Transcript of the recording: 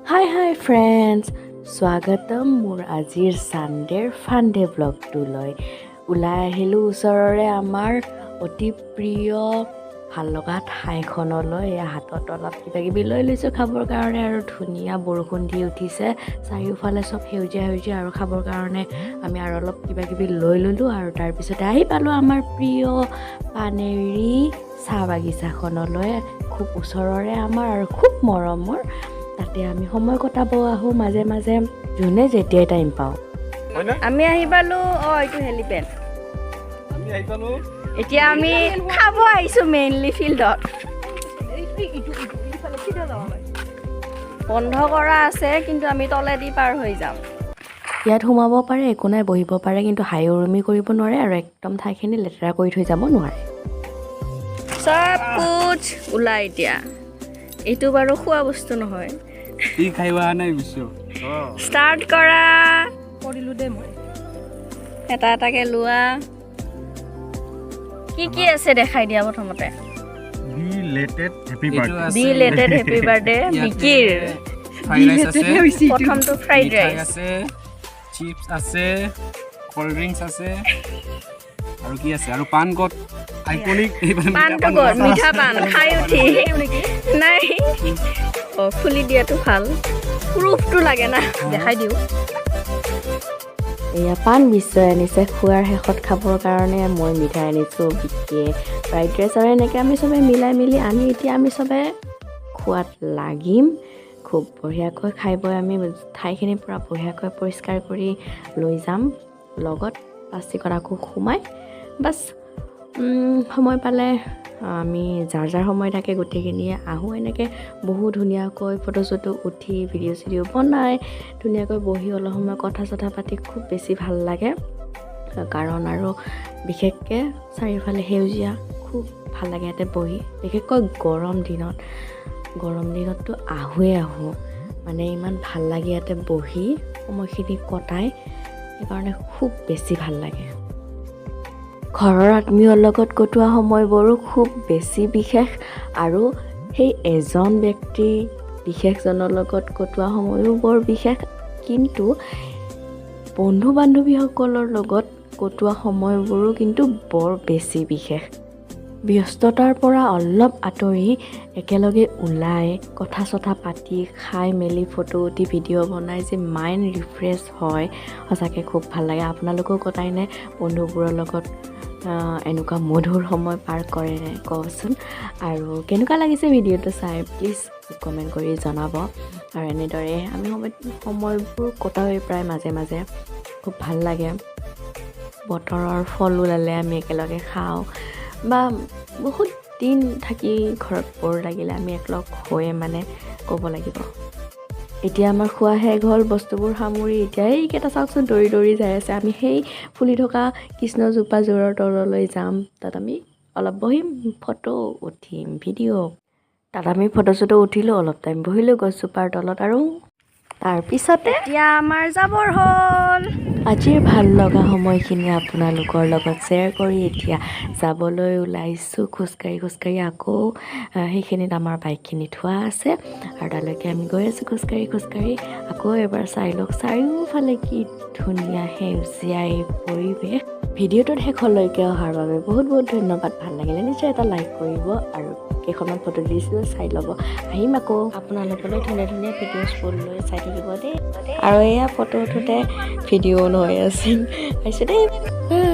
হাই হাই friends, স্বাগতম মোৰ আজিৰ ছানডেৰ ফানডে ব্লগটোলৈ। ওলাই আহিলোঁ ওচৰৰে আমাৰ অতি প্ৰিয় ভাল লগা ঠাইখনলৈ। এয়া হাতত অলপ কিবা কিবি লৈ লৈছোঁ খাবৰ কাৰণে। আৰু ধুনীয়া বৰষুণ দি উঠিছে, চাৰিওফালে চব সেউজীয়া সেউজীয়া। আৰু খাবৰ কাৰণে আমি আৰু অলপ কিবা কিবি লৈ ল'লোঁ আৰু তাৰপিছতে আহি পালোঁ আমাৰ প্ৰিয় পানেৰী চাহ বাগিচাখনলৈ। খুব ওচৰৰে আমাৰ আৰু খুব মৰমৰ। তাতে আমি সময় কটাব আহোঁ মাজে মাজে, যোনে যেতিয়াই টাইম পাওঁ। হয়নে? আমি আহি পালো। অ, এইটো হেলিপেড। আমি আহি পালো। এতিয়া আমি খাব আহিছো মেইনলি। ফিল্ডত বন্ধ কৰা আছে, কিন্তু আমি তলেদি পাৰ হৈ যাম। ইয়াত সোমাব পাৰে, একো নাই, বহিব পাৰে, কিন্তু হাই উৰুমি কৰিব নোৱাৰে আৰু একদম ঠাইখিনি লেতেৰা কৰি থৈ যাব নোৱাৰে। চব কুচ ওলাই। এতিয়া এইটো বাৰু খোৱা বস্তু নহয়। ই খাই অহা নাই বিশ্ব। ষ্টাৰ্ট কৰা। কৰিলো দেই মই। এটা এটাকে লোৱা। কি কি আছে দেখাই দিয়া প্ৰথমতে। বিলেটেড হেপী এইটো বাৰ্থডে। আছে। বিলেটেড হেপী বাৰ্থডে বিকিৰ। ফ্ৰাইড ৰাইচ আছে। প্ৰথমটো ফ্ৰাইড মিঠাই ৰাইচ। আছে, চিপছ আছে, কল্ড ড্ৰিংকছ আছে আৰু কি আছে? আৰু পাণ ক'ত? আইকনিক। এইফালে মিঠা পাণটো পাণ ক'ত? আছে। মিঠা পাণ খাই উঠি নাই। অ, খুলি দিয়াটো ভাল, প্ৰুফটো লাগে না। দেখাই দিওঁ। এয়া পাণ বিশ্বই আনিছে খোৱাৰ শেষত খাবৰ কাৰণে। মই মিঠাই আনিছোঁ, বিকিয়ে ফ্ৰাইড ৰাইচ। আৰু এনেকৈ আমি চবে মিলাই মিলি আনি এতিয়া আমি চবে খোৱাত লাগিম। খুব বঢ়িয়াকৈ খাই বৈ আমি ঠাইখিনি পূৰা বঢ়িয়াকৈ পৰিষ্কাৰ কৰি লৈ যাম লগত প্লাষ্টিকত আকৌ সোমাই। বাছ, সময় পালে আমি যাৰ যাৰ সময় থাকে গোটেইখিনিয়ে আহোঁ। এনেকৈ বহু ধুনীয়াকৈ ফটো চটো উঠি, ভিডিঅ' চিডিঅ' বনাই, ধুনীয়াকৈ বহি অলপ সময় কথা চথা পাতি খুব বেছি ভাল লাগে। কাৰণ আৰু বিশেষকৈ চাৰিওফালে সেউজীয়া, খুব ভাল লাগে ইয়াতে বহি। বিশেষকৈ গৰম দিনত, গৰম দিনততো আহোঁৱেই আহোঁ। মানে ইমান ভাল লাগে ইয়াতে বহি সময়খিনি কটাই, সেইকাৰণে খুব বেছি ভাল লাগে। ঘৰৰ আত্মীয়ৰ লগত কটোৱা সময়বোৰো খুব বেছি বিশেষ আৰু সেই এজন ব্যক্তি বিশেষজনৰ লগত কটোৱা সময়ো বৰ বিশেষ। কিন্তু বন্ধু বান্ধৱীসকলৰ লগত কটোৱা সময়বোৰো কিন্তু বৰ বেছি বিশেষ। ব্যস্ততাৰ পৰা অলপ আঁতৰি একেলগে ওলাই কথা চথা পাতি, খাই মেলি, ফটো উঠি, ভিডিঅ' বনাই যে মাইণ্ড ৰিফ্ৰেছ হয়, সঁচাকৈ খুব ভাল লাগে। আপোনালোকেও কটাইনে বন্ধুবোৰৰ লগত এনেকুৱা মধুৰ সময় পাৰ কৰেনে, কওকচোন। আৰু কেনেকুৱা লাগিছে ভিডিঅ'টো চাই প্লিজ কমেণ্ট কৰি জনাব। আৰু এনেদৰে আমি সময়বোৰ কটাওঁৱেই প্ৰায় মাজে মাজে, খুব ভাল লাগে। বতৰৰ ফল ওলালে আমি একেলগে খাওঁ বা বহুত দিন থাকি ঘৰত ব'ৰ লাগিলে আমি একলগ হৈয়ে মানে ক'ব লাগিব। এতিয়া আমাৰ খোৱা শেষ হ'ল, বস্তুবোৰ সামৰি এতিয়া এইকেইটা চাওকচোন, দৌৰি দৌৰি যাই আছে। আমি সেই ফুলি থকা কৃষ্ণজোপা জোৰৰ তললৈ যাম। তাত আমি অলপ বহিম, ফটো উঠিম, ভিডিঅ'। তাত আমি ফটো চটো উঠিলোঁ, অলপ টাইম বহিলোঁ গছজোপাৰ তলত আৰু তাৰপিছতে এতিয়া আমাৰ যাবৰ হ'ল। আজিৰ ভাল লগা সময়খিনি আপোনালোকৰ লগত শ্বেয়াৰ কৰি এতিয়া যাবলৈ ওলাইছোঁ খোজকাঢ়ি খোজকাঢ়ি। আকৌ সেইখিনিত আমাৰ বাইকখিনি থোৱা আছে আৰু তালৈকে আমি গৈ আছোঁ খোজকাঢ়ি খোজকাঢ়ি। আকৌ এবাৰ চাই লওক চাৰিওফালে কি ধুনীয়া সেউজীয়া এই পৰিৱেশ। ভিডিঅ'টোত শেষলৈকে অহাৰ বাবে বহুত বহুত ধন্যবাদ। ভাল লাগিলে নিশ্চয় এটা লাইক কৰিব আৰু কেইখনমান ফটো দিছিলোঁ, চাই ল'ব। আহিম আকৌ আপোনালোকলৈ ধুনীয়া ধুনীয়া ভিডিঅ'ছবোৰ লৈ, চাই থাকিব দেই। আৰু এয়া ফটো উঠোঁতে ভিডিঅ' হৈ আছিল। আহিছোঁ দেই, বাই।